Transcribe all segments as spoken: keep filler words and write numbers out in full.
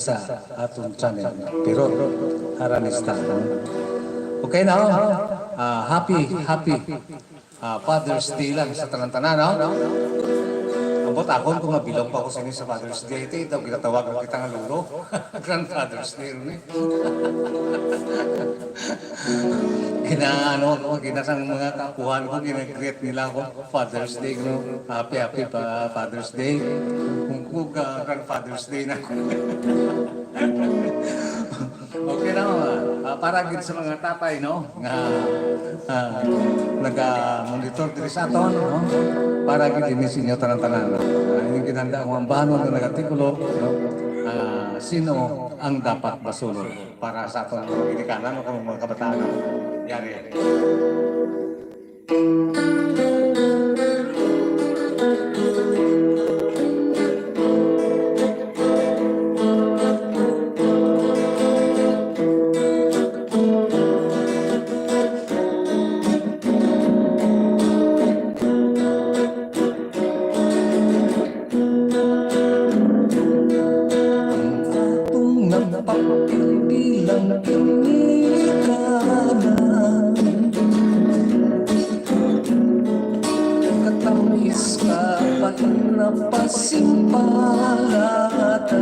sa aton channel. Pero, aranista, no? Okay na, oh. Ah, happy, happy, ah, Father's Day lang sa tanan-tanan, no? Ambot akon kung mabilong pa ko sini sa Father's Day, ito, ito, ginatawag lang kita nga lolo. Grandfather's Day, rin eh. Gina-, ano ako, gina-, sang mga kaapuhan ko, gina-greet nila ako, "Father's Day," no? "Happy, happy pa, Father's Day." Kung ko, ah, Grandfather's Day na. Okay na, ah, para gid sa mga tatay, no? Nga, ah, naga-monitor diri sa aton, no? Para gid ini sa inyo tanan-tanan, no? Ah, ining ginhanda akong ambahanon nga nagatikulo, no? Ah, sino ang dapat masunod? Para sa aton mga ginikanan o kung mga kabataan. Yari. Ang atong napapil bilang ginikanan, katamis ka pa rin napasimpalatan.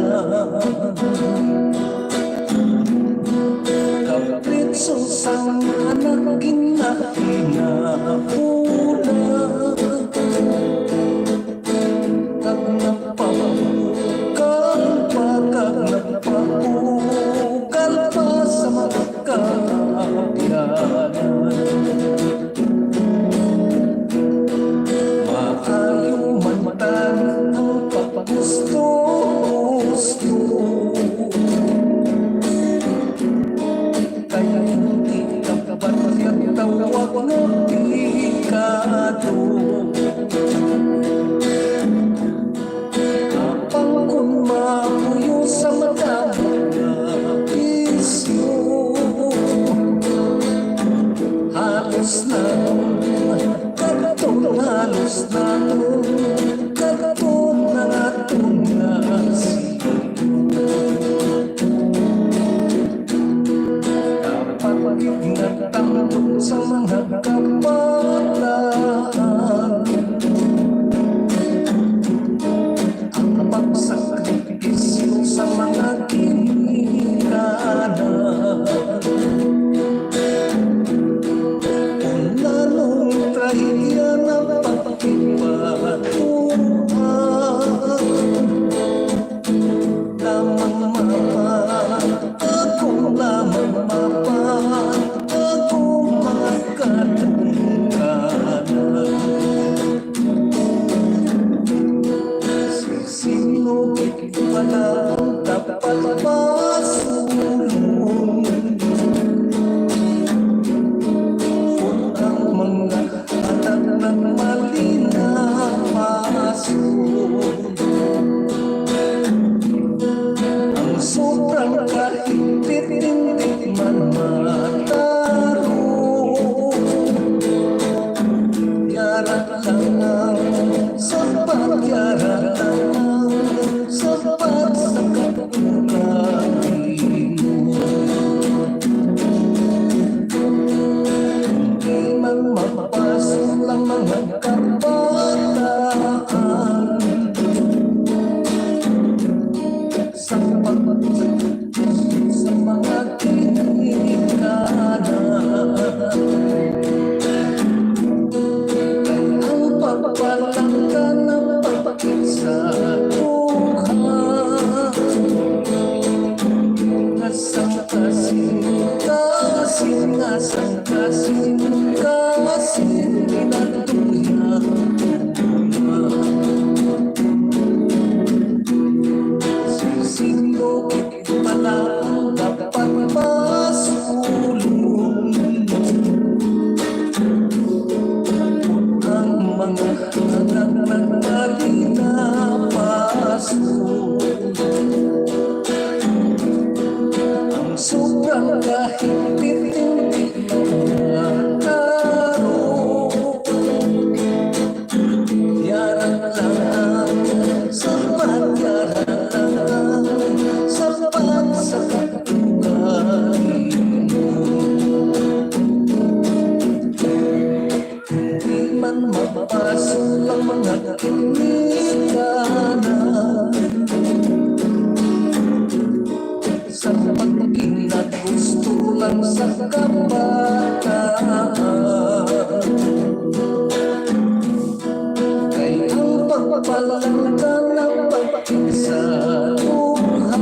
Kapritso sang anak ginahinabulan. Kag nagpabukal pa, kag nagpabukal pa sa mga kaabyanan. Maayo man tan ang paggusto-gusto. Kay hindi ka batyag tawag nga pikado. Apang kon mapuyo sa madamo nga bisyo, halos na kadto, halos na kadto na aton nga Kapatid nga tambok sa mga kabataan, ang pagsakripisyo sa mga ginikanan. Kung nanong trahiya na pagkipatuan, lamang mapan, ako lamang mapan, ako mga kadungganan. Sino gid bala ang dapat pasulong? Kung ang mga anak nagmalinapason, ang sobrang kahigpit hindi man matarong. Yara lang ang sapat, yara lang ang sapat sa katukaran. Di man mapaso lang mga kabataan sa pag-, sa mga ginikanan. Ang pagpalangga na pagkit sa duha, nga sang kasing-kasing, nga sang kasing-kasing, pinagtuya. Sino gid bala ang dapat pasulong? Ang mga anak nagmalinapason. Ang sobrang kahigpit hindi matarong. Yara lang ang sapat, yara lang ang sapat sa kabataan. Kay ang pagpalangga na pagkig sa duha,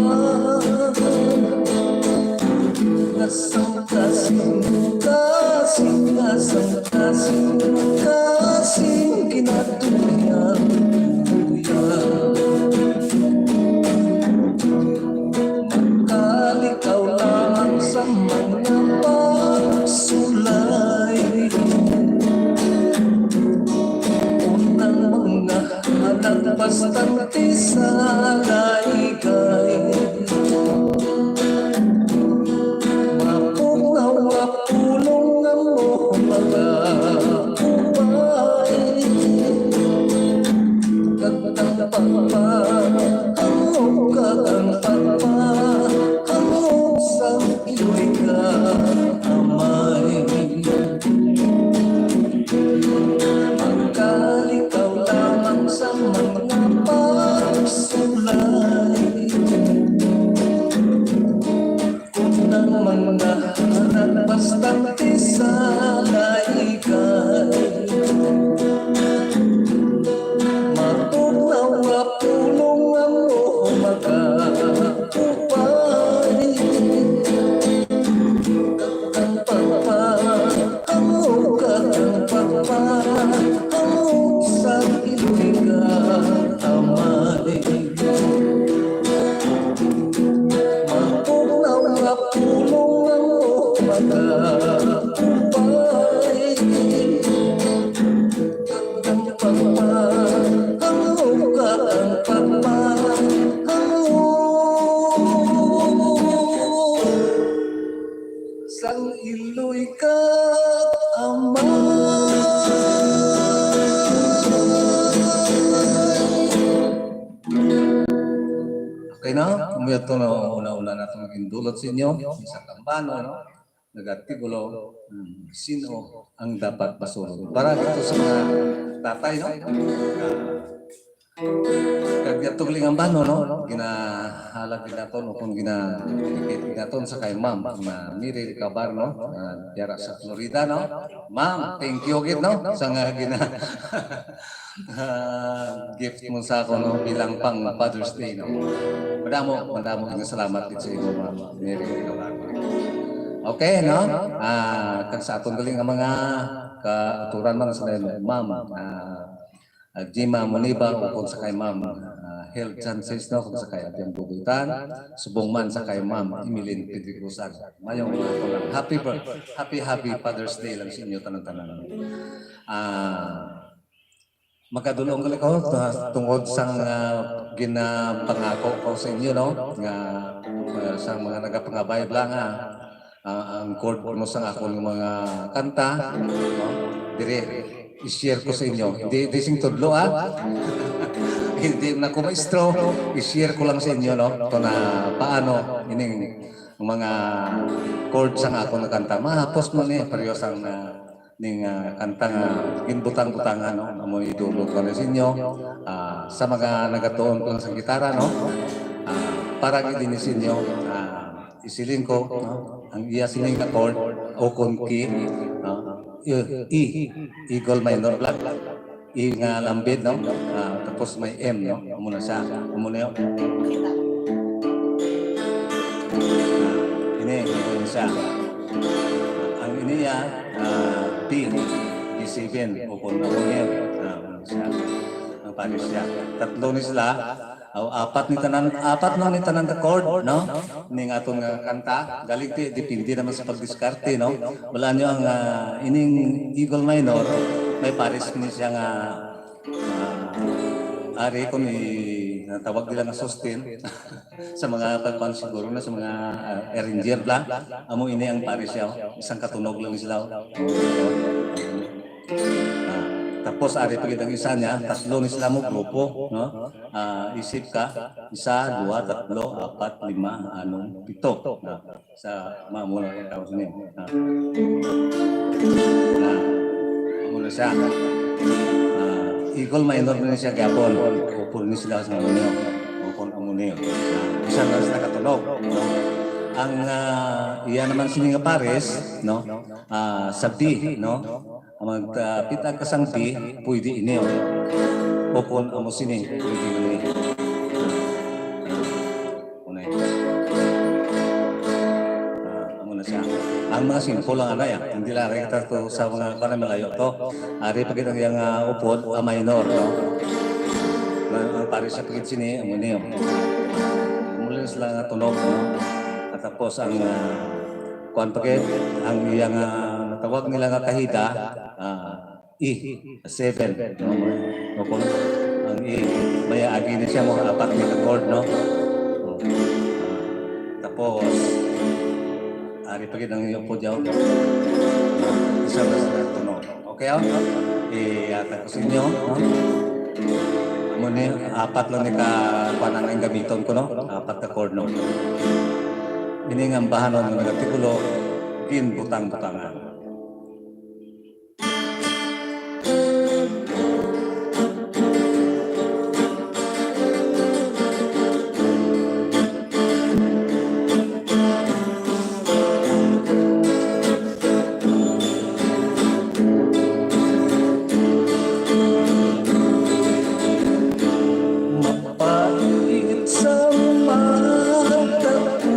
nasang kasing, kasing, nasang kasing, kasing kinatuyan. Makalikaw lamang sa mga pagsulay. Unang mga anak bastante sa laygay. Mapunaw nga pulong nga mo mga upay. Kag ang pagpa, ang kag ang pagpa, ang sang iloy ka amay. Makalikaw lamang sa mga pagsulay. Kung ang mga anak bastante sa laygay. Matunaw nga pulong nga mo magakupay. Kag ang pagpa, ang kag ang pagpa, ang sa iloy ka amay. Mapunaw nga pulong ang mga upay. Ang pagpa, ang uga, ang pagpa, ang u-, sang iloy ka amay. Okay na? Kumuya to na una-una na itong gindulot sa inyo. Sa kambano, no? Nagatigulo, hmm, sino ang dapat basulon? Para dito sa mga tatay, no? Kag yatong lingambano, no? Ginahalag gid naton o kung gina-, ginaton sa kay ma'am, na Mary Recabar, no? Ah, yara sa Florida, no? Ma'am, thank you gid, no? Sa nga gina-, ah, gift mo sa ako, no, bilang pang Father's Day, no. Madamo, madamo nga salamat gid sa imo, Ma'am Mary. Okay, no? Ah, kag sa aton gali nga mga kauturan man sa Ma'am, ah, ah, Jima Moniba, o kung sa kay Ma'am, ah, Hel Chances, no, kung sa kay Adrian Bubuitan, subong man sa kay Ma'am Emeline Pedregosan. Mayo nga ako lang. Happy bir-, happy, happy Father's Day lang sa inyo tanan-tanan. Ah, Makadulong gali ko, ah, tungod sang, ah, ginapangako ko sa inyo, no? Nga, ah, sa mga nagapangabay bala nga, ah, ang chord kuno sang akon nga mga kanta, no? Diri, i-share ko sa inyo. Hindi, hindi sing tudlo, ah. Hindi na ko maestro. I-share ko lang sa inyo, no? Ito na paano ining mga chord sang akon nga kanta. Mahapos mo ni, pareho sang, ah, ning, ah, kanta nga ginbutang-butangan, no? Amo idulog ko na sa inyo. Ah, sa mga nagatuon ko lang sa gitara, no? Ah, para gid ini sa inyo, ah, isiling ko, no? Ang iya sining nga chord, o kon key, no? E, E, eagle minor flat. E nga lambid, no? Ah, tapos may M, no? Amo na siya. Amo na yun. Ah, ini, amo na siya. Ang ini ya, ah, B, B seven, o kung amo niya. Ah, amo na siya. Ang pares siya. Tatlo ni sila. Aw, apat ni tanan, apat no ni tanan ka chord, no? Ning aton nga kanta, galing ti, depende naman sa pagdiskarte, no? Wala nyo ang, ah, ining eagle minor, may pares ni siya nga, ah, ari kung i-, natawag nila nga sustain sa mga pagkuan siguro na sa mga, ah, arranger bla. Amo ini ang pares siya, oh. Isang katunog lang sila, oh. Ah, tapos ari pa gid ang isa niya, tatlo ni sila mo grupo, no? Ah, isip ka, isa, dua, tatlo, apat, lima, anom, pito. Ah, sa mga muna ang tawag niya. Ah. Ah, amo na siya. Ah, eagle minor na siya gyapon. Upol ni sila sa amo niyo. Upol amo niyo. Ah, isa na sila katunog. No? Ang, ah, iya naman sini nga pares, no? Ah, sa B, no? Ang mag, ah, pitag ka sang B, pwede ini, oh. O kung amo sini, pwede ini. Una, ah, amo na siya. Ang mga simple lang, anay, ah. Hindi lang, rekta to sa mga, para malayo to. Ari pa gid ang iyang, ah, upod, ah, minor, no? Ang, ang pares sa pagid sini, amo ni, oh. Muli na sila nga tunog, no? At tapos ang, ah, kuwan pa gid, ang iyang, ah, natawag nila nga kahida, ah, E, seven, no? O kung ang E, may agi na siya mo, apat nga chord, no? O, ah, tapos, ari pa gid ang iyang pudyaw. Isa na sa tunog. Okay, oh? Ihatag ko sa inyo, no? Amo ni, apat lang ni ka, kuwan ang gamiton ko, no? Apat ka chord, no? Ini nga ambahanon nga nagatipulo, Ginbutang-butangan. Mapait sa mata ko,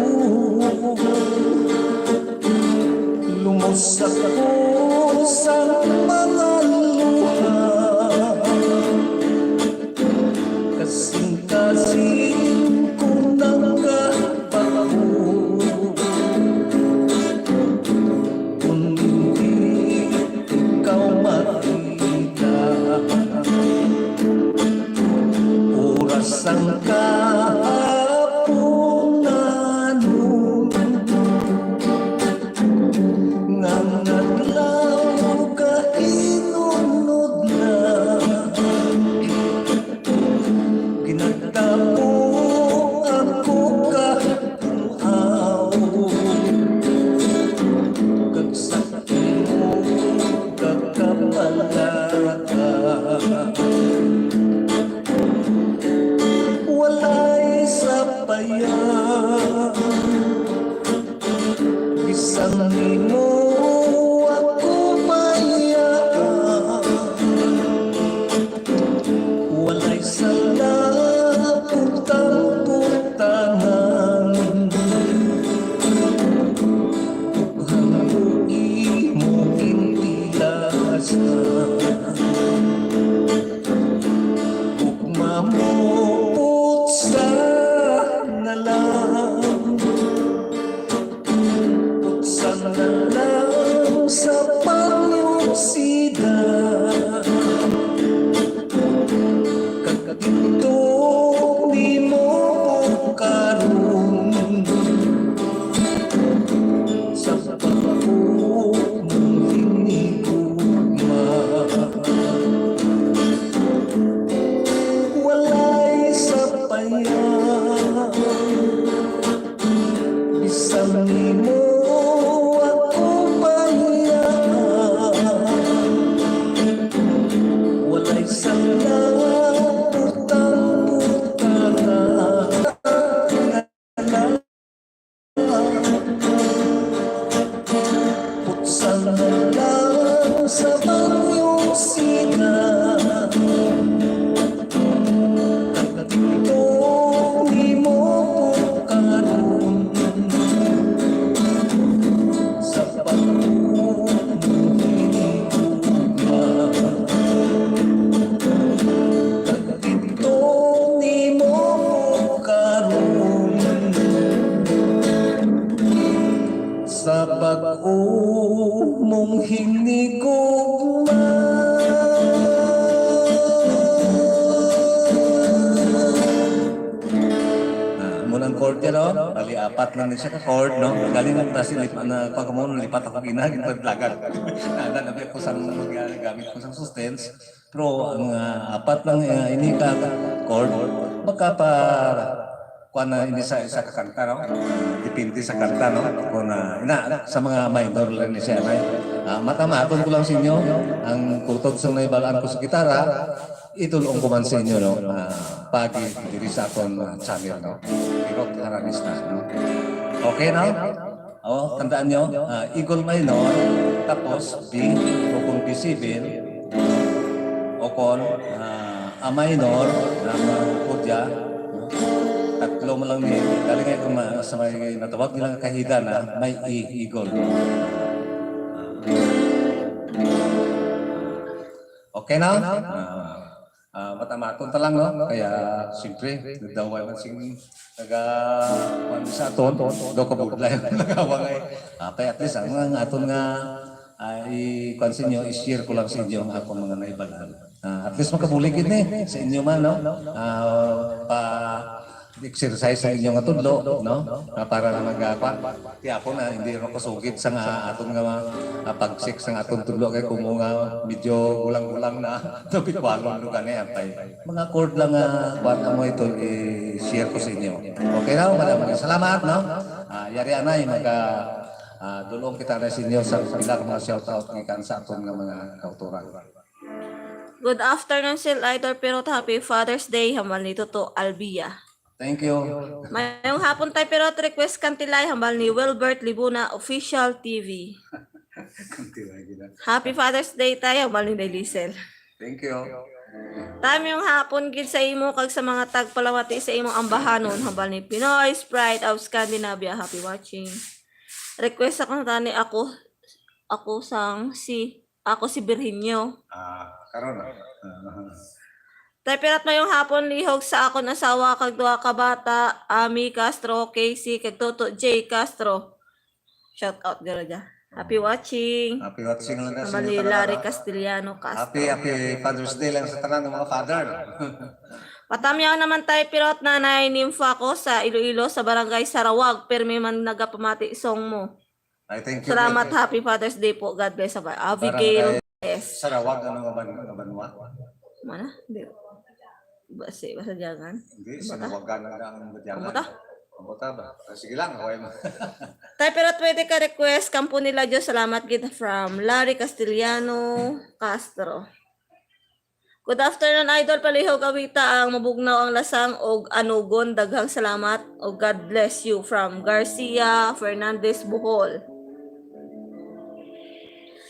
lumusak ko sa mga luha. Kasing-kasing ko nagkabako, kung hindi ikaw makita. Oras ang kahapunan, nga adlaw kahinunod na. Ginatapo ako kabuaw, kag sa imo kakabalaka. Walay sapayan. Bisan nimo ako bayaan, walay sala, putang-putangan. Bukhang ko imo gintilasan. Ug mamupot sa na lang. Putsa na lang sa panyong sida. Kag didto nimo ko karon sa pagkaon mong hinigugma. Walay sapayan. Bisan nimo ako bayaan, walay sala, putang-putang na lang. Putsa na lang sa banyong sina. Kadto nimo ko karon sa pagbubulig ko. Kadto nimo ko karon sa bag-o mong hinigugma. Ah, amo nang chord yan, no? Bali, apat lang ni siya ka chord, no? Galing na si Lip-, na, pag mo, lipat ako ginagin paglagan. Nada na ko sang gamit ko sang sustain. Pero ang, ah, apat lang, ah, ini ka chord, makapa-, kuwan na ini sa isa ka kanta, no? Depende sa kanta, no? Kung, ah, ina, sa mga minor lang ni siya, may, ah, matamaton ko lang sa inyo, ang kutob sa naibalaan ko sa gitara, itulong ko man sa inyo, no? Ah, pagi diri sa aton, ah, channel, no? Kirot Haranista, no? Okay na? Oh, tandaan nyo, ah, eagle minor, tapos B, o kung B seven, o kung ah, A minor, na mga kudya, no? Tatlo mo lang ni, dali nga kung ma-, sa may natawag nila nga kahida na may E, eagle. Okay na? Ah, ah, matamaton ta lang, no? Kaya, siyempre, nagdaway man sing naga, kuwan sa aton, do kabudlay ang nagawang ay. Ah, kaya at least, ang, ang aton nga, ah, i-, kuwan sa inyo, i-share ko lang sa inyo ang akong mga naibalan. Ah, at least makabulig gid ni sa inyo man, no? Ah, pa exercise sa inyo nga tudlo, no? Ah, para na mag, ah, pa, tiyapo na hindi ro kasugid sa nga aton nga, ah, pag-check sa nga aton tudlo kay kumo nga medyo gulang-gulang na. Topic walong lugar na yan, pay. Mga chord lang, ah, kuwan mo ito, i-share ko sa inyo. Okay na, maraming salamat, no? Ah, yari anay, mag, ah, ah, dulong kita na sa inyo sa pila ka mga shout out nga kan sa aton nga mga kauturan. Good afternoon, Sil Idol Pirot. Happy Father's Day, hambal ni Toto Albia. Thank you. Mayong hapon, Tay Pirot. Request Kantilay, hambal ni Wilbert Libuna, Official T V. Kantilay, gina. Happy Father's Day, Tay, hambal ni Day Lisel. Thank you. Tay, mayong hapon gid sa imo kag sa mga tagpalamati sa imong ambahanon, hambal ni Pinoy Sprite of Scandinavia. Happy watching. Request ako na tani ako, ako sang si Ako si Birhenyo. Ah, karon na. Ah. Tay Pirot, mayong hapon, lihog sa akon asawa kag duha ka bata, Ami Castro, Casey, kag Toto J Castro. Shout out garo dya. Happy watching. Happy watching lang na sa Mali inyo tanan, Larry ah. Castellano Castro. Happy, happy Father's Day lang sa tanan ng mga father. Patamyaw naman, Tay Pirot, Nanay Nympha ko sa Iloilo, sa Barangay Sarawag. Pirmi man nagapamati song mo. Ay, thank you, Salamat. Thank you. Happy Father's Day po. God bless. Abigail Barangay S. Sarawag, ano nga ban-, nga banwa? Mana? Di. Basi, basa Diangan. Hindi, Ambot, ah. Sanawagan na lang ang Diangan. Ambot, ah. Ambot, ah, ba? Ah, sige lang, okay mo. Tay, pero pwede ka request, Kampo nila Diyos, salamat gid from Larry Castellano Castro. Good afternoon, Idol. Palihog awita ang Mabugnaw ang Lasang og Anugon. Daghang salamat og God bless you from Garcia Fernandez, Bohol.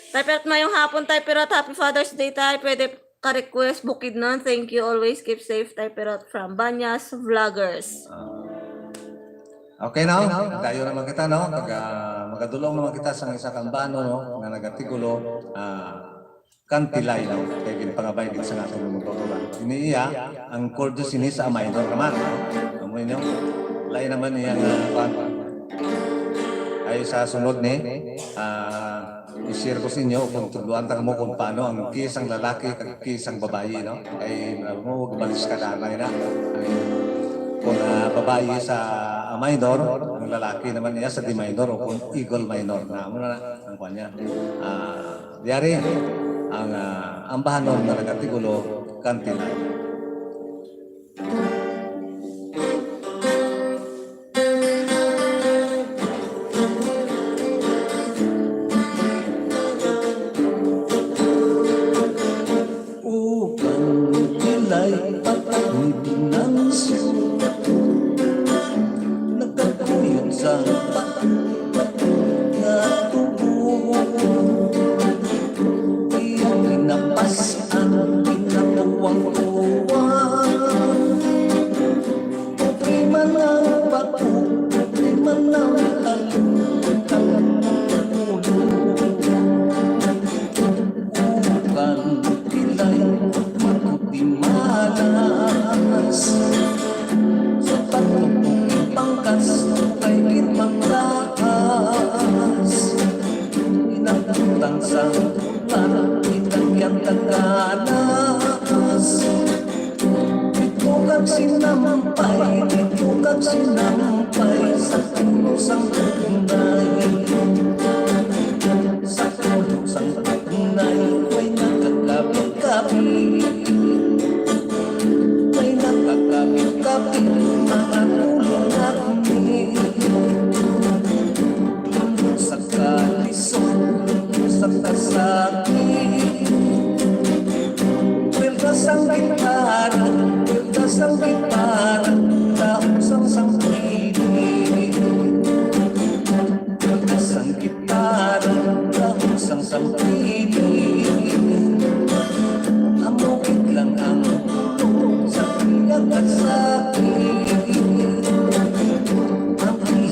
Tay Pirot, mayong hapon, Tay Pirot. Happy Father's Day, Tay. Pwede ka request, Bukidnon. Thank you. Always keep safe, Tay Pirot. From Banyas Vloggers. Ah. Okay, no? Dayon naman kita, no? Pag, ah, magadulong naman kita sa isa kang bano, no? Nga nagatigulo, ah, Kantilay, no? Kay ginpangabay gid sa nga akong mga kauturan. Ini iya, ang chord sini sa A minor naman. Amo inyo? Lain naman iya nga, ah, kuwan. Ay, sa sunod ni, ah, i-share ko sa inyo kung tudloan ta mo kung paano ang key sang lalaki kag key sang babayi, no? Kay, ah, mo, gabalis ka na, na, na. Ay, kung, ah, babayi sa A minor, ang lalaki naman niya sa D minor o kung eagle minor na. Amo na, ang kuwan niya. Ah, Diyari, ang, ah, ambahanon nga nagatigulo, Kantilay. Uban kilay pataknib ng suko, nagkakuyog sa pataknib nga tubo. Iyang kinapas-an, kinakuwang-kuwang. Pobre man ang bako, pobre man ang talong, talong ang ulo. Ukan kilay, makuti malas. Sa pagtupok ipangkas, kay ginpanglaas. Inabutang sa ulan, itagyan taganas. Dito kag sinampay, dito kag sinampay, sa tulo sang tunay. Sa tulo sang tunay, way nakakabit-kabit. Way nakakabit-kabit, mga tulong kami. Sa kalisod, sa kasakit. Kwelta sang gitara, kwelta sang gitara, taon sang sangkili.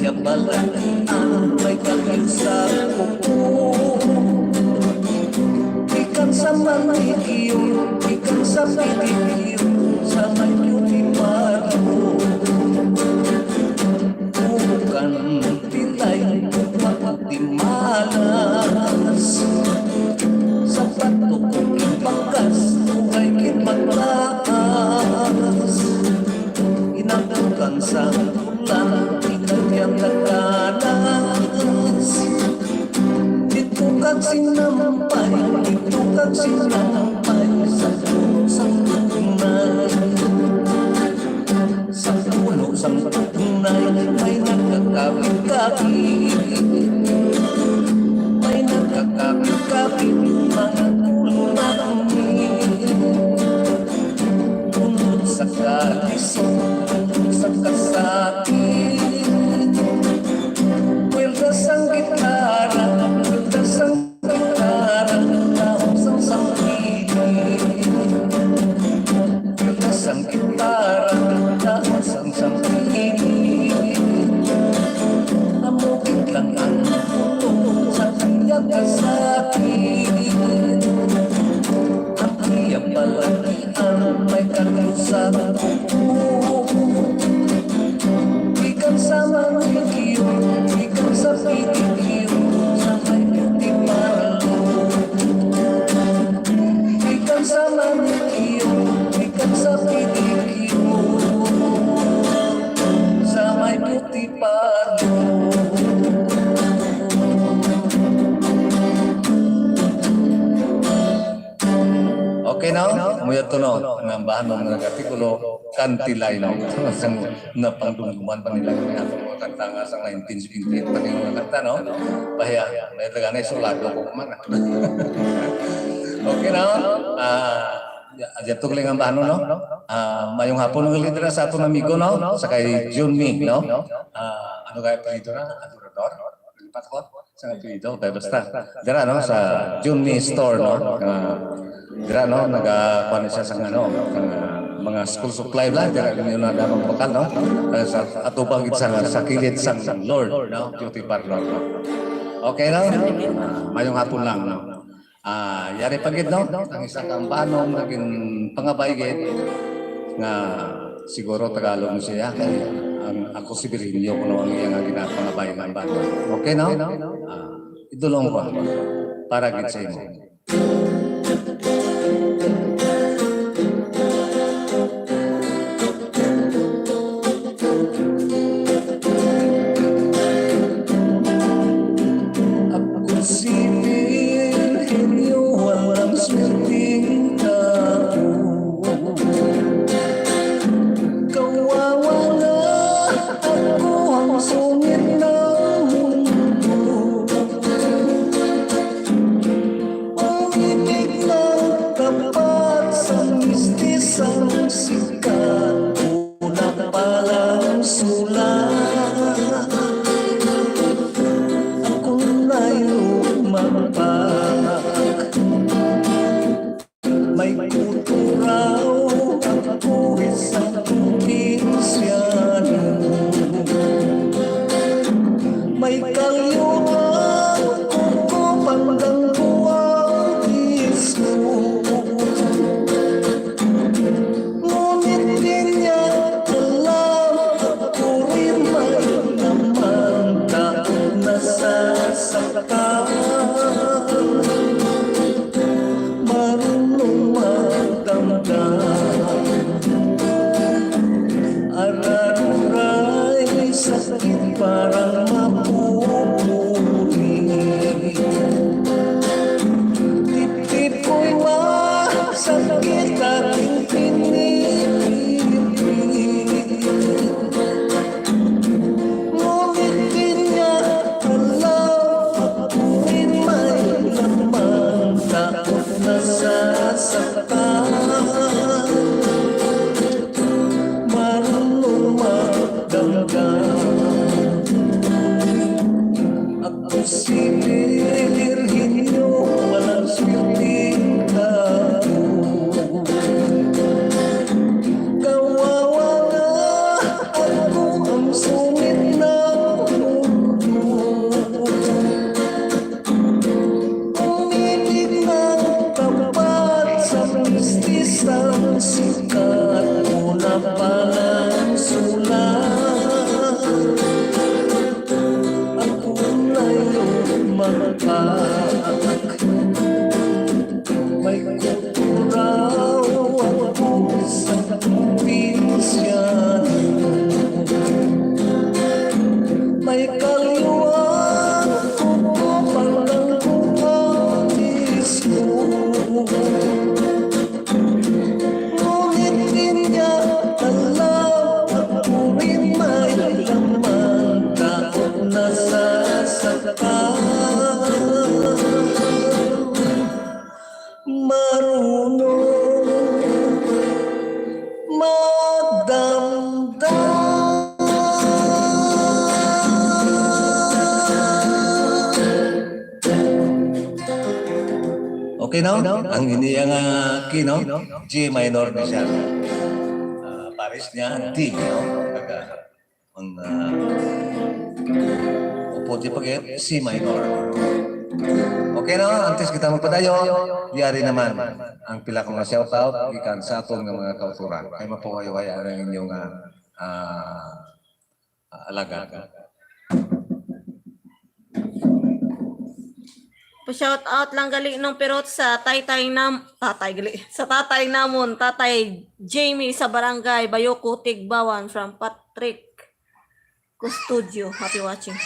Balakian may kaliw sa kuko. Ikan sa manicure, ikan sa pedicure, sa may beauty parlor. Bukan pilay, ugma pagdimalas. Sa bato kong ipakas, ugay gid maglaas. Inabutan sa ulan, inagyan nagkalas. Dito kag sinampay, dito kag sinampay, sa puno sang tunay. Sa puno sang tunay, may nagkakabit-kabit. May nagkakabit-kabit, mga kulunami. Tungod sa kalisod, tungod sa kasakit. Kwelta sang gitara, kwelta sang gitara, dahon sang sampili. Kwelta sang gitara, dahon sang sampili. Amo gid lang ang putol sa iya kasakit. Ang iya balatian may kalusa. Ikan sa manicure, ikan sa pedicure, sa may beauty parlor. Ikan sa manicure, ikan sa pedicure, sa may beauty parlor. Okay, no? Amo yadto, no? Ang ambahanon nga artikulo, kantilay, no? Sang napangdumduman pa nila nga atong mga kanta nga sa nineteen seventy-eight pa ning mga kanta, no? Pahiya, may taga na isulado ko man. Okay, no? Ah, ya-, yadto lang ang ambahanon, no? Ah, mayong hapon nga dira sa aton amigo, no? Sa kay Junmi, no? Ah, ano kay apelyido na? Adorador? Lipat ko sa apelyido, kay basta. Dira, no, sa Junmi Store, no? Ah, dira, no, nagakuan siya sa, ano, sa mga school supply bla, dira ninyo na damang bakal, no? Ah, sa atubang gid sa, sa kilid sang Lord, no? Beauty parlor, no? Okay, no? Ah, mayong hapon lang, no? Ah, yari pa gid, no? Ang isa ka ambahanon nga ginpangabay gid nga siguro Tagalog mo siya, kay ang, ako si Virginio kuno ang iya nga ginapangabay nga ambahanon. Okay, no? Ah, idulong ko para gid sa imo. Ako si Virginio, walang swerteng tao. Kawawa nga ako ang sungit ng mundo. Umitik ng tapat sa mistisang sikat. Una pa lang sulat, ako na'y lumagpak. May uturaw ako isang probinsyano. May kalyuhan ako panggang buwag ismo. Ngunit di niya alam, ako rin may laman, taong nasasaktan, marunong magdamdam. Araruray sakit parang mapupuli. Tipkoy wa sakit aking pinipili. Ngunit di niya alam, ako'y may laman, takot na sasaktan. Marunong magdamdam. Ako si Virginio, walang swerteng tao. Kawawa nga ako ang sungit ng Sa sapa marunong magdamdam. Okay, no? Ang ini ang, ah, key, no? G minor ni siya. Ah, pares niya, D, no? Pag, ah, ang, ah, upod di pag C minor. Okay, no? Antes kita magpadayon, yari naman ang pila ka mga shoutout gikan sa aton nga mga kauturan. Kay mapuhay-way ang inyong, ah, ah, alagad. Pa-shout out lang gali nung pirot sa taytay nam-, tatay gali, sa tatay namon, Tatay Jamie sa barangay Bayoko, Tigbawan, from Patrick Custodio. Happy watching.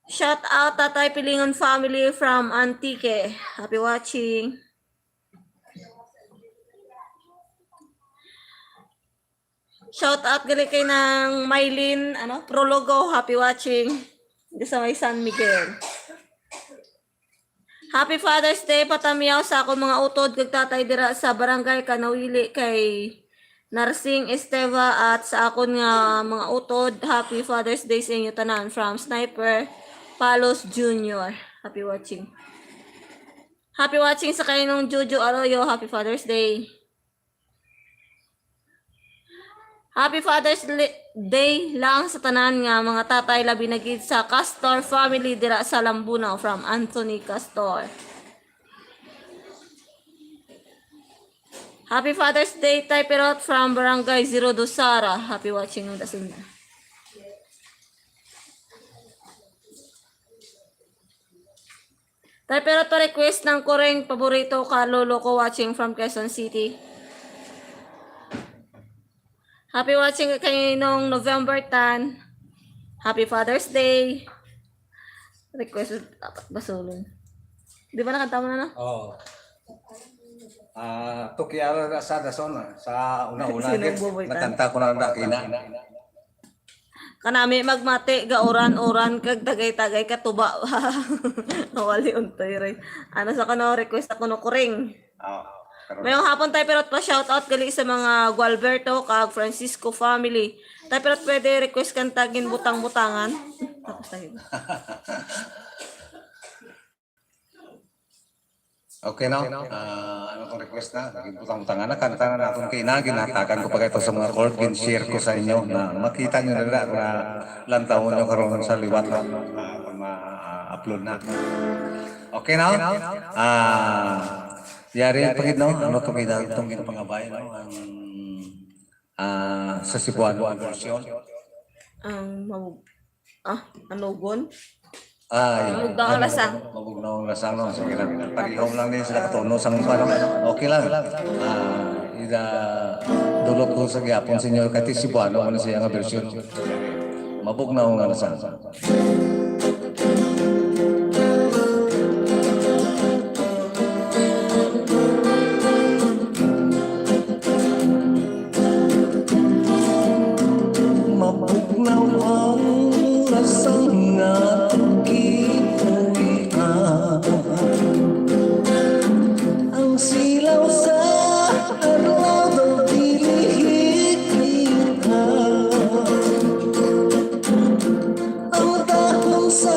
Shout out Tatay Pilingon family from Antique. Happy watching. Shout out gali kay nang Mylene, ano, Prologo, happy watching. Di sa may San Miguel. Happy Father's Day, patamiyaw sa akon mga utod kag tatay dira sa Barangay Kanawili kay Narsing Esteva at sa akon nga mga utod. Happy Father's Day sa inyo tanan from Sniper Palos Junior. Happy watching. Happy watching sa kay nung Jojo Arroyo. Happy Father's Day. Happy Father's Li-, Day lang sa tanan nga mga tatay, labi na gid sa Castor family dira sa Lambunao, from Anthony Castor. Happy Father's Day, Tay Pirot from Barangay Zero Dosara. Happy watching ng Dasun. Tay Pirot, pa-request ng Kuring Paborito Ka Lolo Ko, watching from Quezon City. Happy watching kay nung November ten. Happy Father's Day. Request dapat basulon. Di ba nakanta mo na, no? Oo. Ah, tukiara na sa dason, ah, sa una-una, Sino ang git, buboy tan? Nakanta ko na na kina. Kanami magmati, gauran-uran, kag tagay-tagay katuba. Wali untoy, Ray. Ano sa kuno, request ako no Kuring. Ah, karon. Mayong hapon, Tay Pirot, pa-shoutout gali sa mga Gualberto kag Francisco family. Tay Pirot, pwede request kanta Ginbutang-butangan? Tapos tayo. Okay, no? Ah, ano tong request na? Ginbutang-butangan na, kanta na naton kay na, ginhatagan ko pa kayo sa mga chord, gin-share ko sa inyo na makita nyo na na, na lantawon nyo karon sa liwat na, ah, kung ma-upload na. Okay, no? Ah, yari pa gid, no? Ano tong gina-, tong ginapangabay, no? Ang, ah, sa Cebuano version. Ang mabug-, ah, anugon? Ay, mabugnaw ang lasang. Mabugnaw ang lasang, no? Sige lang. Parihong lang din sila katono sang ano. Okay lang. Ah, ida, dulot ko sa gihapon sa inyo, kay Cebuano, ano siya nga version. Mabugnaw ang lasang. Mabugnaw ang lasang nga gipuy-an. Ang silaw sa adlaw daw dili hikian. Ang dahon sa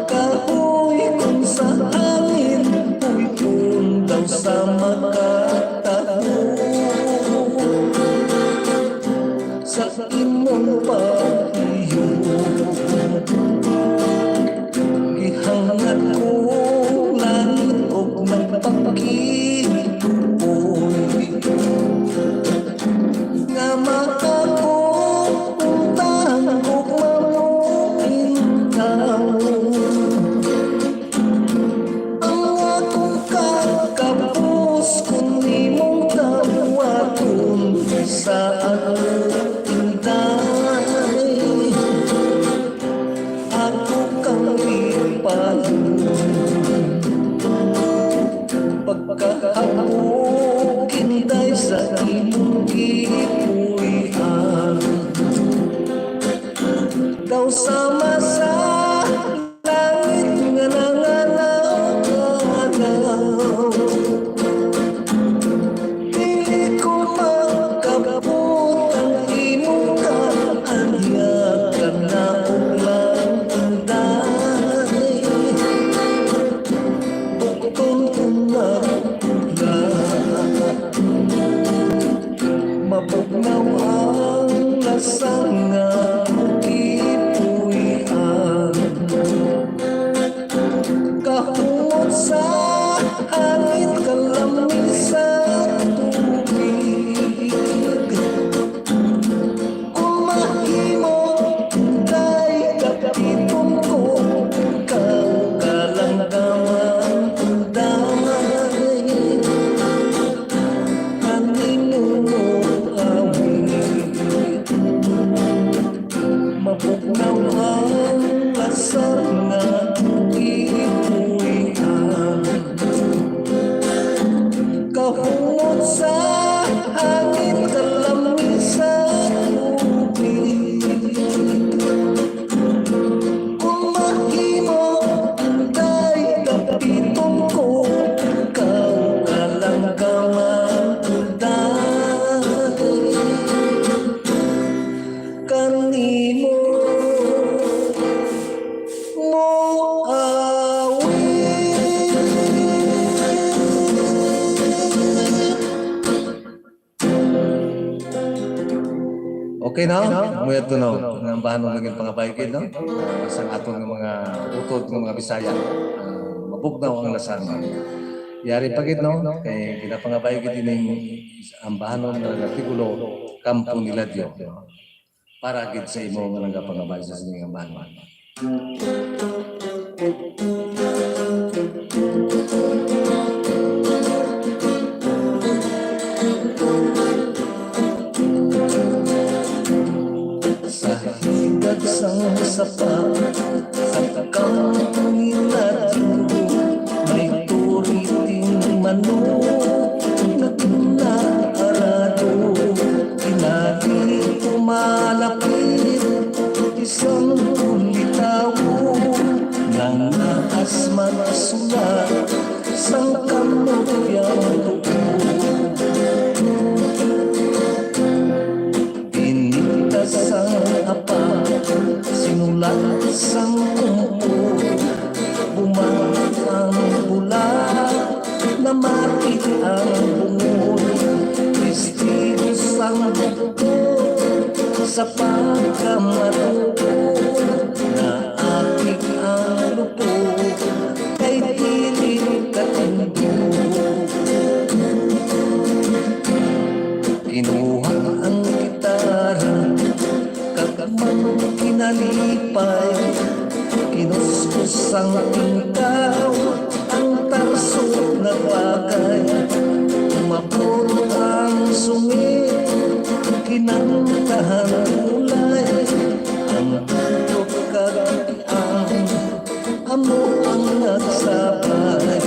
kahoy kung sa hangin, puy-on daw sa makatago. Sa imong pag-iyo, gihangad ko langit ug nagpakigbuoy. Nga makakuntang ug mamuintaw. Ang akong kakapos kung nimong dawaton sa akong inday. sama sa langit nga nangalaw-alaw. Dili ko makabot ang imong kaanyag, kanaog lang, Inday. Bukton ko na pula. Mabugnaw ang lasa nga gipuy-an. Kahumot sa hangin, kalamig sa tubig. Kung mahimo, Inday, dapiton ko, ikaw kalamdaman, Inday. Kanimo mo awit. Mabugnaw ang lasa nga gipuy-an. Kahumot sa hangin, kalamig sa tubig. Kung mahimo, Inday, dapiton ko, ikaw kalamdaman, Inday. Kanimo mo awit. Okay na? Muya to, no? Ang bahanon nga ginpangabaygid, no? Ah, sa aton nga mga utod nga mga Bisaya, ah, mabugnaw ang lasa. Yari pa gid, no? Kay ginapangabaygid ining ambahanon nga artikulo, Kampo ni Ladyo, no? Para gid sa imo nga nagapangabay sa sining ambahanon. Sa higad sang sapa, sa kampo ni Ladyo, may turiting manok nga ginaarado. Tingali ko malapit, isang ulitawo nga naas magsulat sang kamot yang tuo. Binitas sang apa, sinulat sang kumpo, bumang ang bula, namati ang bungol, testigo sang bukto sa pagkamato. Naakig ang lupo kay dili katindog. Kinuha ang gitara kag magkinalipay, kinuskus ang tingkaw, ang tarso nagpakay. Umabot ang sungit, kinantahan ulay, ang tutok kag ang amo ang nagsabay.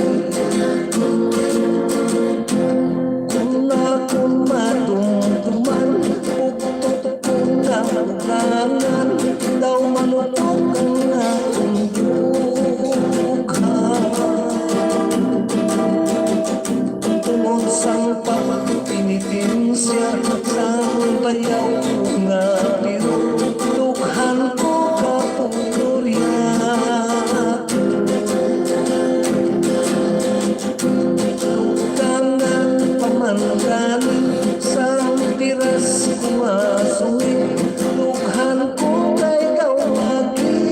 Kung akon madumduman, uktok ko na ulangan, daw manutok ang akong dughan. Tungod sang pagpenitensya sang bayaw nga piro, dughan ko ka purya. Dugangan pa man gani sang piras ko masungit, dughan ko kay daw agi.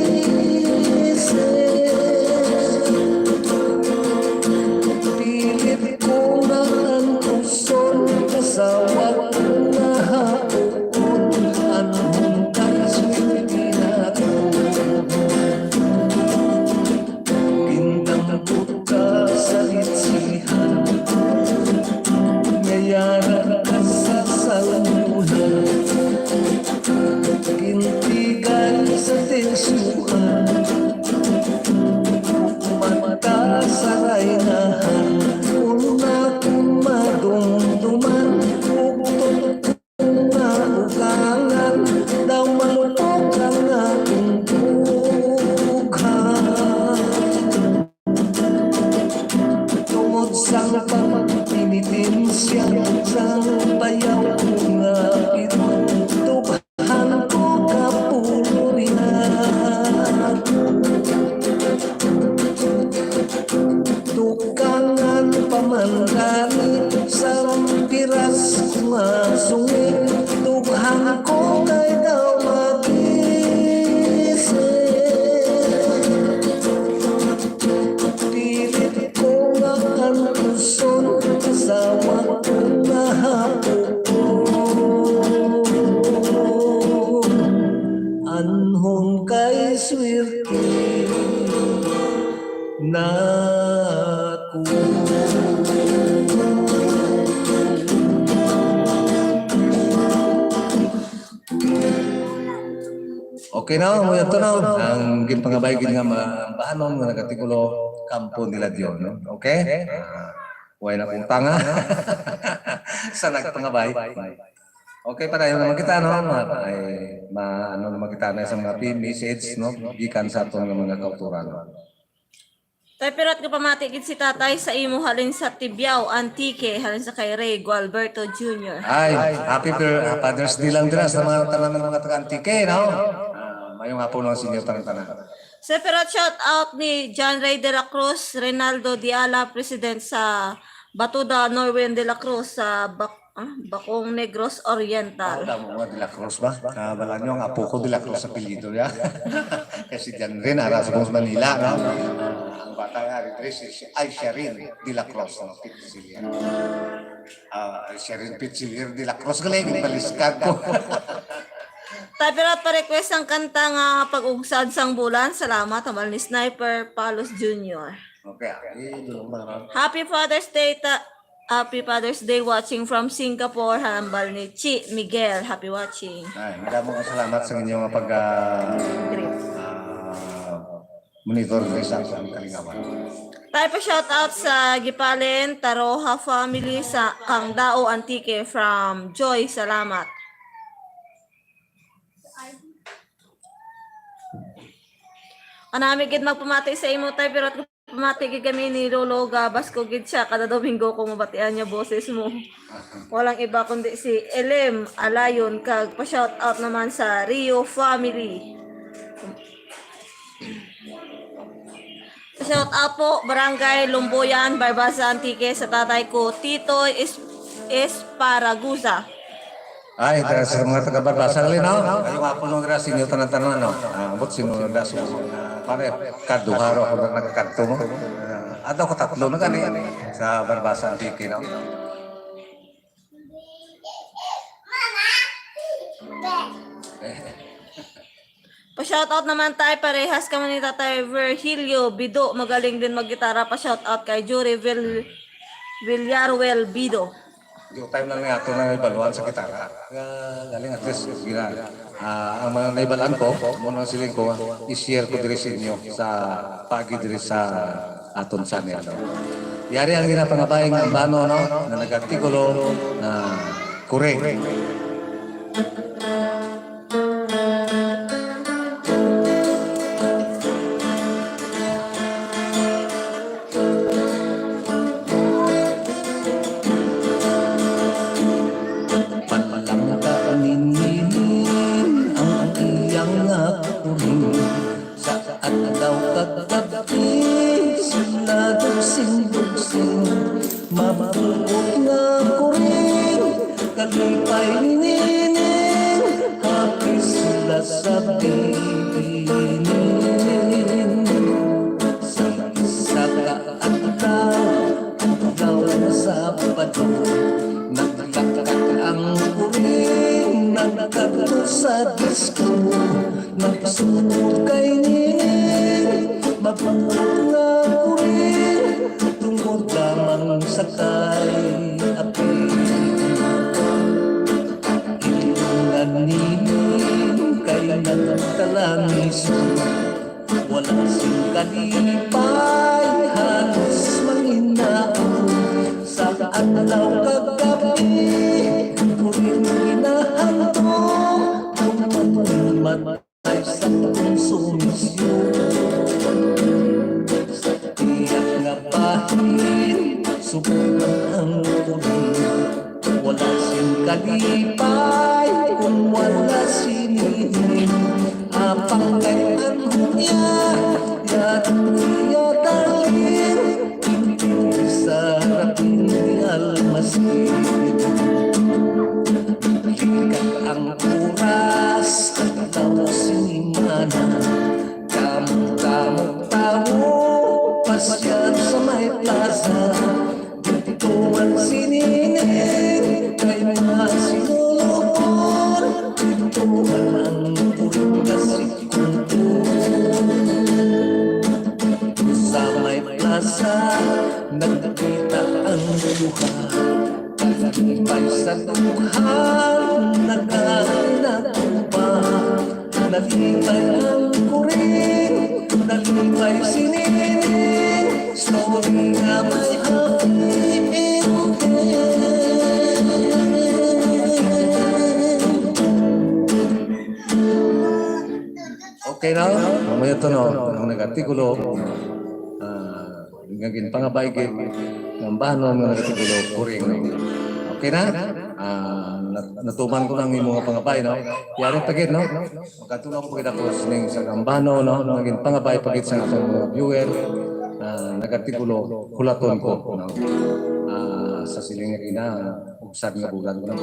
swerte nako. Okay na, mo to na. Ang ginpangabay gid nga ma-, bahanon nga nagatikulo, Kampo nila Dion, no? Okay? Ah, way na kong tanga sa nagpangabay. Okay, padayon naman kita, no? Ma-, ay, ma-, ano naman kita na sa mga pi-, message, no? Gikan sa aton nga mga kauturan. Tay Pirot, nga pamati gid si tatay sa imo halin sa Tibiao, Antique, halin sa kay Rey Gualberto Junior. Ay, happy Fir-, Father's Day lang dira sa mga tanan nga mga taga Antique, no? Ah, mayong hapon lang sa inyo tanan-tanan. Sa Pirot, shout out ni John Ray de la Cruz, Reynaldo Diala, President sa Batuda, Norwin de la Cruz, sa Bac-, ah, Bacong, Negros Oriental. Tama mo nga de la Cruz ba? Ah, wala nyo ang apo ko de la Cruz sa apelyido niya. Kasi dyan rin, ara sa Manila, no? Ang bata nga, rin, si, si, ay, siya rin, de la Cruz, no? Pichilier. Ah, siya rin, Pichilier de la Cruz, galing, baliskad ko. Tay Pirot, pa-request ang kanta nga Pag-Ugsad sang Bulan. Salamat, hambal ni Sniper Palos Junior. Okay, ah. Eh, doon ba naman? Happy Father's Day, ta-, Happy Father's Day, watching from Singapore, hambal ni Chi Miguel. Happy watching. Ay, madamo nga salamat sa inyong pag, ah, Great. Ah, monitor diri sa akong kalingawan. Tay, pa-shout out sa Gipalen Taroha family sa Kangdao, Antique, from Joy. Salamat. Anami gid magpamati sa imo, Tay, pero pamati gid kami ni Lolo Gabas ko gid siya. Kada Domingo ko mabatian niya boses mo. Walang iba kundi si Elem Alayon, kag pa-shout out naman sa Rio family. Shout out po, Barangay Lumboyan, Barbaza, Antique, sa tatay ko, Titoy Is-, Esparaguza. Ay, ta-, sa mga taga Barbaza, gali, no? Ay, nga po nung ira, sinyo tanan-tanan, no? Ah, ambot sinyo na sa mga, pare, kaduha ro ako na nagkadto, no? Ah, ato ko tatlo na gani sa Barbaza, Antique, no? Pa-shoutout naman tayo, parehas kamo ni Tatay Virgilio Bido, magaling din maggitara. Pa-shoutout kay Jury Vil-, Villaruel Bido. Yung time lang nga ato na ibaluan sa gitara. Ah, galing at least, gina-, ah, ang mga naibalaan ko, muna ang siling ko, i-share ko diri sa inyo sa pagi diri sa aton channel, no? Yari ang ginapangabayang ambano, no, na nag-artikulo na correct. Palamta ni Nining ang iyang nga kuring. Sa adlaw kag gab-i, sila dusing-dusing, mabuot nga kuring, kalipay ni Nining, happy sila sa bilin. Sa isa ka adlaw, adlaw nga Sabado, naglakat ang kuring, nagkadto sa disco. Nagsuot kay Nining, mabuot nga kuring, tungod lamang sa kay apil. Ilungan Nining kay nagkalangiso, wala sing kalipay, halos manginaon. Sa adlaw kag gab-i, kuring ginahandom, tungod mat- Ay sa konsumisyon. Sa tiyak nga bahin, subong ang kuring. Wala sing kalipay kung wala si Nining. Apang kay anghon niya, yadto niya dalhin. Pinpin sa rapin ni Almaskin. Likat ang oras, adlaw, sinimana. Kamot-kamot tawo, pasyal sa may plaza. Didto man si Nining, kay masinulupon. Didto man ang kuring kasi kung Nalipay ang kuring, nalipay si Nining, sorry nga may happy ending. Okay na? Mamaya to, no? Ang nag-artikulo, ah, nga ginpangabay gid, nga ambahanon nga nag-artikulo, kuring, no? Okay na? Ah, nat-, natuman ko lang imo nga pangabay, no? Yari pa gid, no? Magkatulong po kita po sining sa gambano, no? Nga ginpangabay pa gid sa atong mga viewer, ah, nag-artikulo, hulaton ko, no? Ah, sa siling nga ina, ug sad nga bulan, no?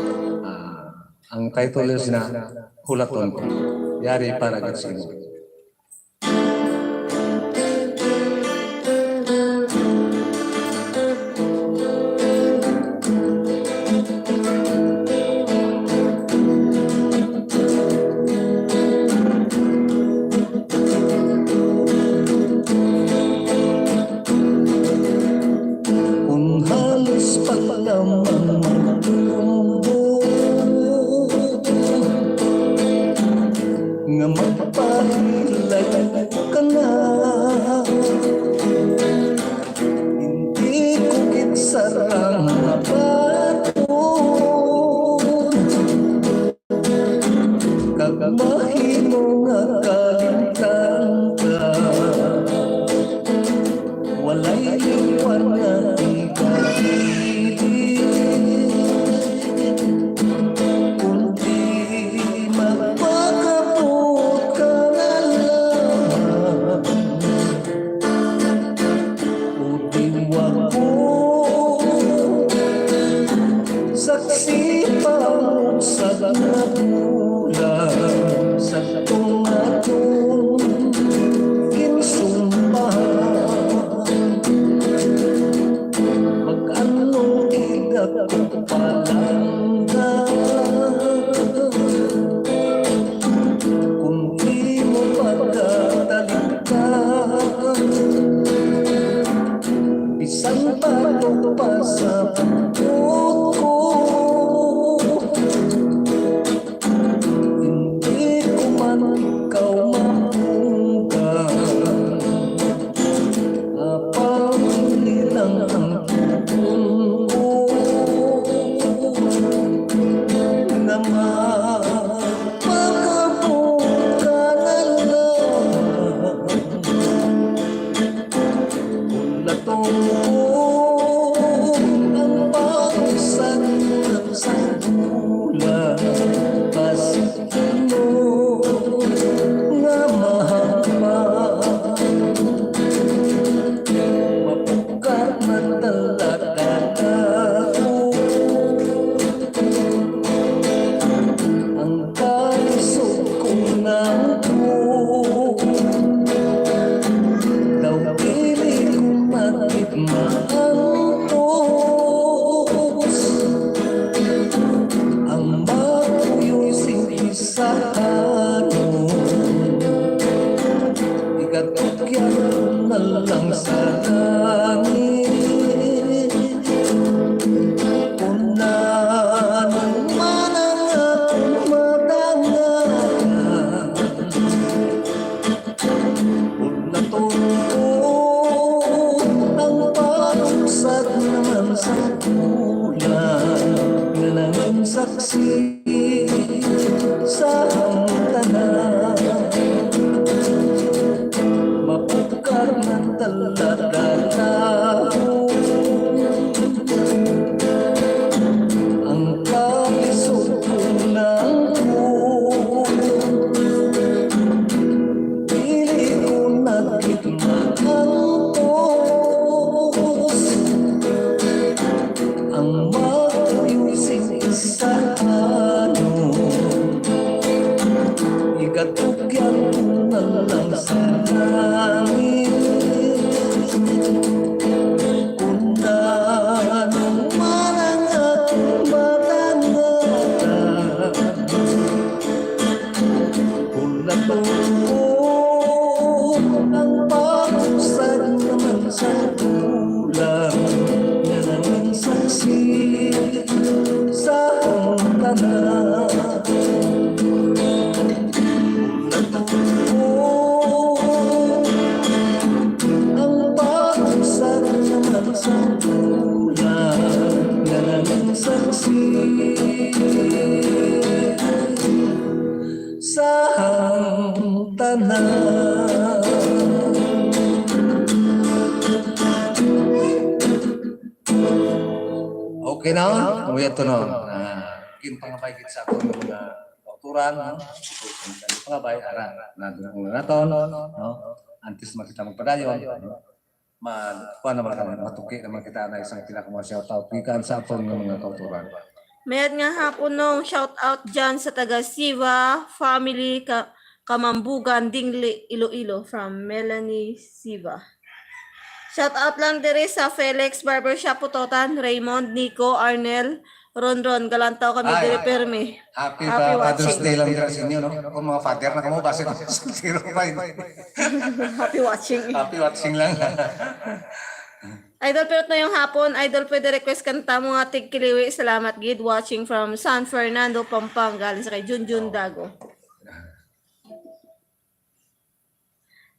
Ah, ang title is na Hulaton Ko. Yari para gid sa imo. Kung halos pa lamang magtubo nga magpahilayo ka na, hindi ko gid sarang mabaton. Kag mahimo nga kalimtan ka, walay liwan nga ikapilit, kundi magpakabot ka na lamang. O diwa ko, saksi pa ang usag nga bulan sa tumaton ginsumbahan. Mag-anong idap ko palangga kung di mo pagkatalikdan. Bisan batok pa sa bukod ko, hindi ko man ikaw maunggan. Apaw, ilang ang tugon ko nga magpakabot ka na lang. Hulaton ko ang pausag sa bulan, basi imo nga mahal. Mapukat man talaga ako. Ang kalisod ko nang daw dili ko makit maantos. Ang mapuyoy sing isahanon, igatugyan ko na lang sa langit. Kung nanong man ang akong madangalan, hulaton ko ang pausag naman sa bulan nga nangin saksi sa among tanan. Mapukat man talaga ako. Ang kalisod ko nang dili ko na gid maantos. Ang mapuyoy sing isahanon, igatugyan ko na lang sa langit. Kung nanong man ang akong madangalan, hulaton ko ang pausag naman sa bulan nga nangin saksi sa akong tanan. tanan. Okay na? Uya to, no? Ah, ginpangabay gid sa aton nga mga kauturan, no? Pangabay, ara, nadungog na naton, no? Antes man kita magpadayon, no? Ma-, kuha naman ka, matuki naman kita na isang pinaka mga shout out gikan sa aton nga mga kauturan. Mayad nga hapon, Nong. Shout out dyan sa taga Siva family, ka Kamambugan, Dingli, Iloilo, from Melanie Siva. Shout out lang diri sa Felix Barbershop, Putotan, Raymond, Nico, Arnel, Ronron, Galantaw kami Ay, diri, permi. Happy Happy pa-, Father's watching. Day lang dira sa inyo, no? Kung mga father na kamo, basi soltero pa yun. Happy watching. Happy watching lang. Idol, pero mayong hapon, Idol, pwede request kanta mo nga Tigkiliwi. Salamat gid, watching from San Fernando, Pampanga, galing sa kay Junjun Dago.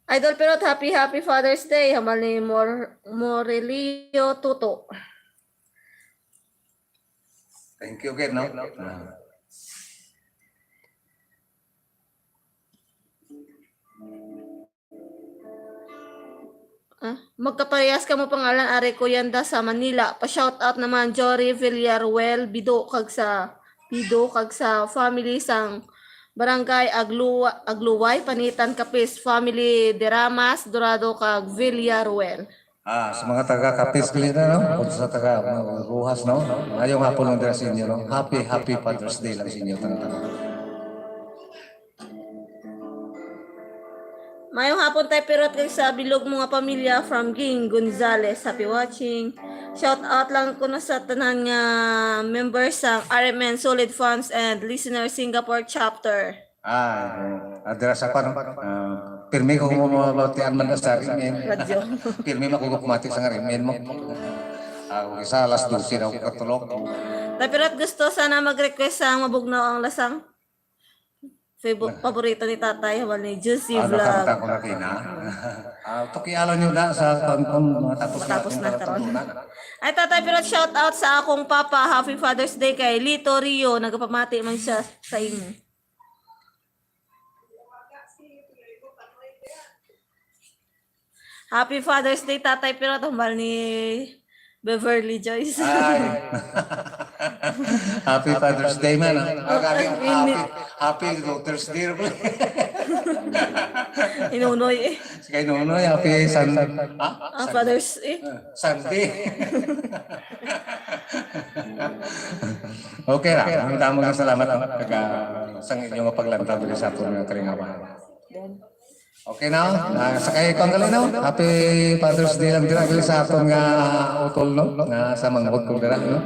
Idol Pirot, happy, happy Father's Day. Hambal ni Mor-, Morelio Tuto. Thank you again, no? Ah. Ah, magkaparehas kamo pangalan, ari ko yanda sa Manila. Pa-shout out naman, Jory Villaruel Bido, kag sa Bido, kag sa family sang Barangay Agluwa-, Agluway, Panitan, Capiz, family Deramas, Dorado, kag Villaruel. Ah, sa mga taga Capiz, gali na, no? O sa taga, uh, Roxas, no? Mayong hapon lang dira sa inyo, no? Happy, happy Father's Day lang sa inyo, tanan-tanan. Mayong hapon, Tay Pirot, kag sa bilog mo nga pamilya, from Ging Gonzales. Happy watching. Shout out lang ko na sa tanan nga members sa R M N Solid Fans and Listener Singapore Chapter. Ah, oo. Ah, dira sa kwan, ah, pirmi ko mo mabatian man sa R M N. Radyo. Pirmi man ko kumati sa R M N mo. Ah, isa alas dose daw ko katulog. Tay Pirot, gusto sana mag-request sang Mabugnaw ang Lasang. Fabo-, paborito ni Tatay, hambal ni Juicy Ah, Vlog. Nakanta ko na kina. Ah, pakialam nyo na sa kon-, kon matapos Matapos natin na, karon. Pagtutunan. Ay, Tatay, pero shout out sa akong papa. Happy Father's Day kay Lito Rio. Nagapamati man siya sa imo. Happy Father's Day, Tatay, pero hambal ni Beverly Joyce. Ay. Happy Father's Day, man, ah. Ah, galing, Ay, happy, ini- happy Daughter's Day. Inunoy eh. Si kay Nonoy, happy Sun-, ha? Ah, Father's eh. Ah, Sunday. Okay ra. Ang damo nga salamat, no? Kag, ah, sang inyo nga paglantaw diri sa aton nga kalingawan. Okay na, oh. Ah, sa kay Kong Galino, happy Father's Day lang dira, dira sa aton nga utol, no? Nga sa manghod ko dira, no?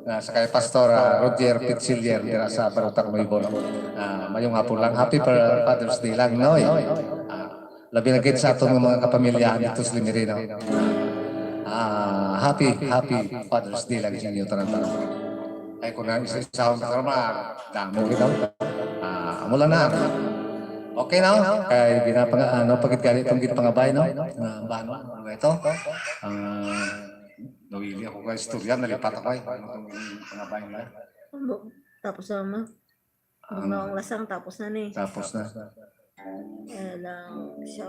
Nga sa kay Pastor, ah, Roger Pichillier dira sa Barutak Nuevo, no? Ah, mayong hapon lang. Happy pa-, Father's Day lang, no? Ah, labi na gid sa aton nga mga kapamilya dito sa Limerino. Ah, happy, happy Father's Day lang sa inyo tanan-tanan. Ay, kung nang isa-isa akong karma, damo kita. Ah, amo lang na. Okay na, oh. Kay ginapanga-, ano, pagit gani itong ginpangabay, no? Ah, ba, ano, ano ba ito? Ah, nawili ako kay istorya, nalipat ako, eh. Ano itong ginpangabay nila? Ano? Tapos na, ma. Ang Bugnaw ang Lasang, tapos na ni. Tapos na. Ayan lang siya.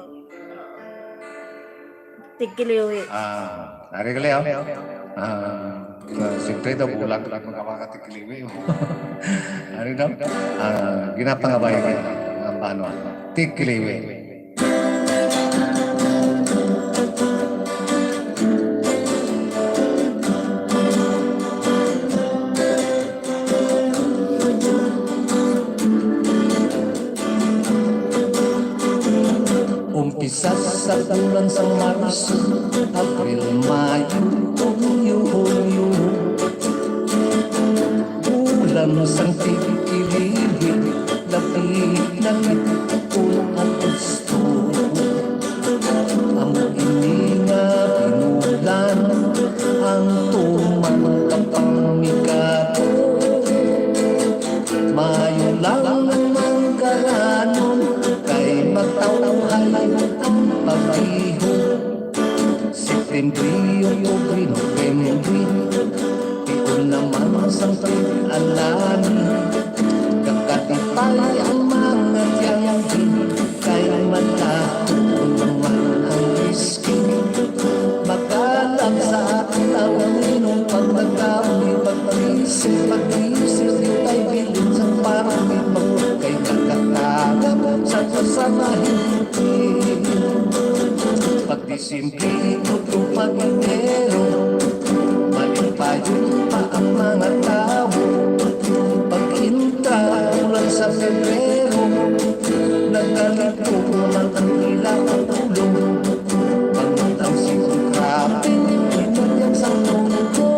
Tigkiliwi. Ah, ari gali, oh. Ah, ah, siyempre daw, bulag lang magkawaka tigkiliwi. Ari daw, ah, ginapangabay ang banwa. Tigkiliwi. Umpisa sa bulan sang Marso, Abril, Mayo, Hunyo, Hulyo. Bulan sang tigkiliwi, labi na gid kon Agosto. Amo ini nga binulan ang tuman kapamigado. Maayo lang ang manggaranon kay magtawhay ang pagbiho. Septembre, Oktubre, Nobyembre, tion naman sang tig-alani. Kakatipay ang mga tiyanggi, Pag Disyembre, tuto pag Enero, malipayon pa ang mga tawo. Pag-intra, ulan sa Pebrero, nagkalito naman ang ila ang ulo. Pag-intra, si Krabi, pinagyan sa mundo.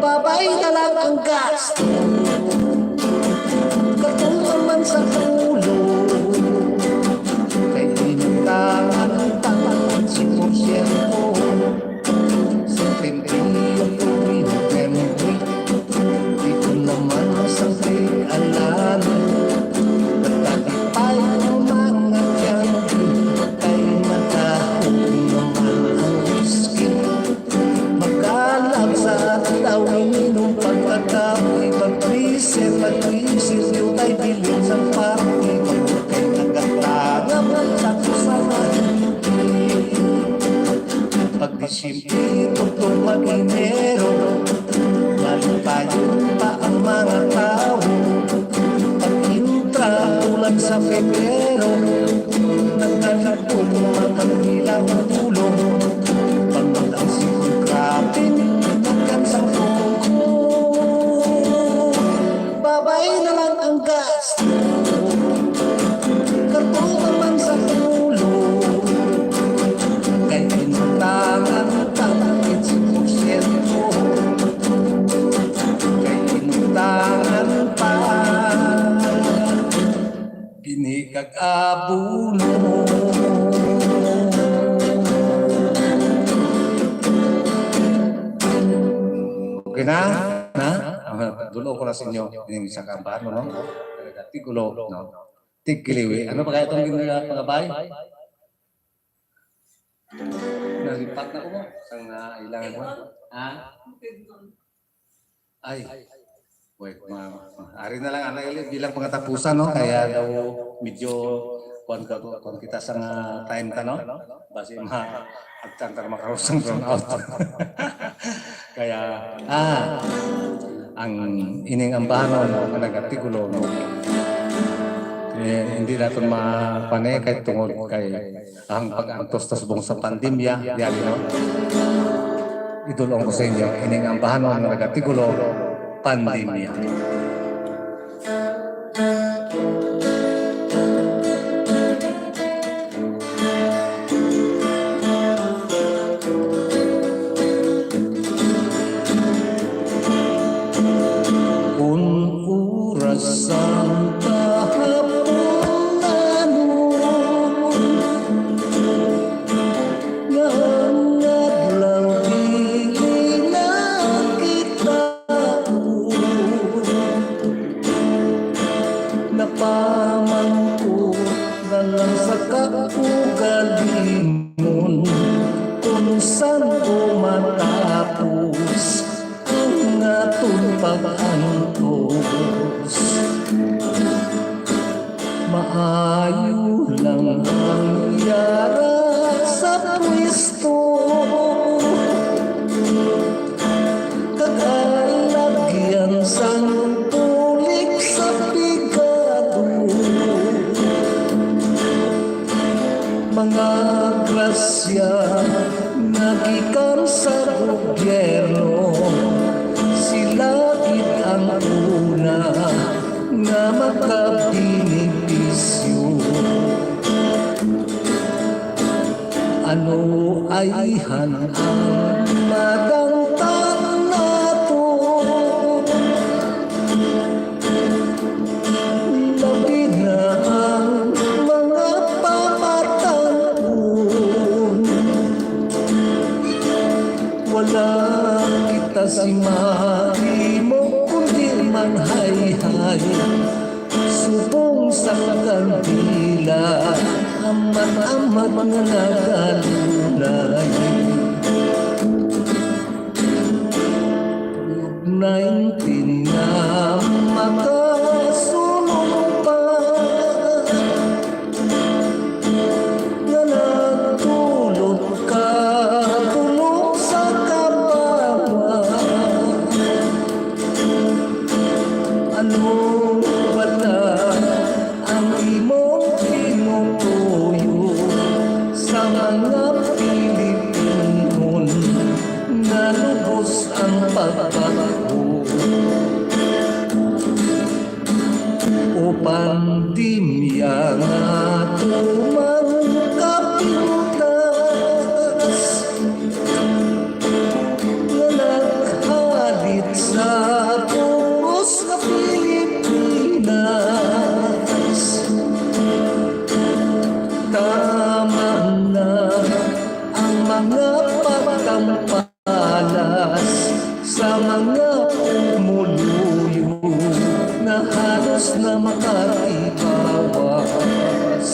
Babay na lang ang gasto. Katuman man sa ulo, kay pinagtangan ang tanan si porsyento. Sa pimpiyo tuwing November, dito naman sa may alam. Nagtatipay ang mga tiyan, kay madahog naman ang whisky. Magkalab sa adlaw, ininom pagkakapoy, pag-reset, pag-reset, yung tay bilin sa party, pag kay nagatangap sa kusalanan. Pag Disyembre, tugtog mag-Enero, malipayon pa ang mga tawo. Pag-intra, ulan sa Pebrero, nagkalito ang mga kandila ang ulo. Pagmataw si Krabi, nagkansang tuko. Babay na lang ang gasto. Katuman man sa ulo. Kay pinuntangan ang tangit sa porsyento. Kay pinuntangan pa. Bini kag abulo. Okay na? Na? Ah, dulo ko na sa inyo. Ining isa ka ambahan mo, no? Tigulo, no? Tigkiliwi. Ano pa kaya itong ginawa, pangabay? Nalipat na ko mo. Sang, ah, ilangan mo. Ha? Ay. Wait, ma, ma, ari na lang, ana, ili, bilang pangatapusan, no? Kaya daw medyo, kuwan ka, kuwan kita sa nga time ta, no? Basi ma, agtan ta na makaroon sang brownout. Kaya, ah, ang ining ambahanon nga nagatigulo, no? Eh, hindi naton ma-, pane kay tungod kay ang pag-antos ta subong sa pandemya, yari, no? Idulong ko sa inyo, ining ambahanon nga nagatigulo, pandemya. Kun oras sang kahapunan, nga ang adlaw dili na kita napamangkot na lang sa kaugalingon, kung san-o matapos ang aton pag-antos. Maayo lang ang yara sa pwesto, kag alagyan sang tulik sa pigado. Mga grasya nga gikan sa gobyerno, sila gid ang una nga makabenepisyo. Ano ayhan ang madangtan nato? Labi na ang mga pamatan-on. Wala kita sing mahimo kundi manghayhay subong sa kandila, amat-amat nga nagalunay. Nineteen na makasulong pa, nga nagtulog ka, tulog sa kabawa. Ano bala ang imong tinutuyo sa mga Pilipino na lubos ang pagbago. O pandemya nga tuman kapintas, nga naghalit sa puros nga Pilipinas. Tama na ang mga pagtampalas sa mga pumuluyo na halos na makatibawas.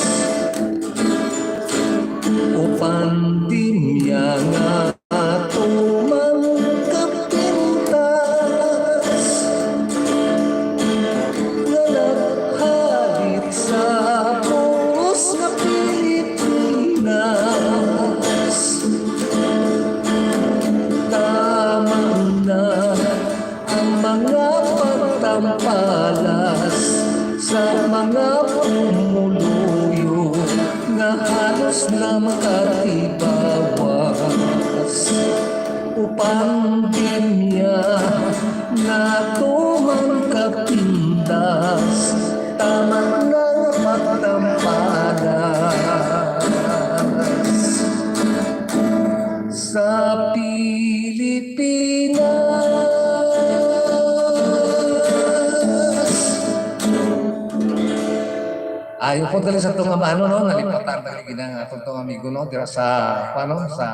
O pandemya nga tuman kapintas, nga naghalit sa puros nga Pilipinas. Tama na ang mga pagtampalas sa mga pumuluyo nga halos na makatibawas. O pandemya na tuman kapintas, tama na nga pagtampalas sa Pilipinas. Ay, upod gali sa tong ano, no, nalipatan na gali ginang atong tong amigo, no, dira sa, ano, sa,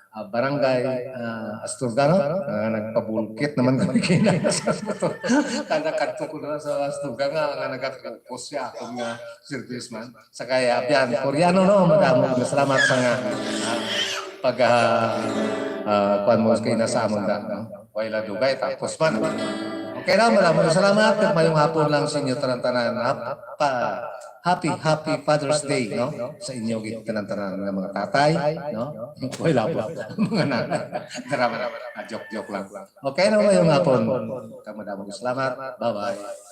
ah, barangay, ah, Asturga, no? Ah, nagpabulkit naman kami kina sa Asturga. Kada kadto ko na sa Asturga nga, nga nagakupos siya akong nga service man. Sa kay Abian Koreano, no, madamo nga salamat sa nga, ah, pag, ah, ah, kuwan mo kay nasa amon da, no? Way lang dugay, tapos man. Okay na, madamo nga salamat. At mayong hapon lang sa inyo tanan-tanan. Hap-, pa, happy, happy Father's Day, no? Sa inyo gid tanan-tanan nga mga tatay, no? Way lang po. Mga nanay. Drama, ah, joke, joke lang. Okay na, mayong hapon. Kamo, madamo nga salamat. Bye-bye.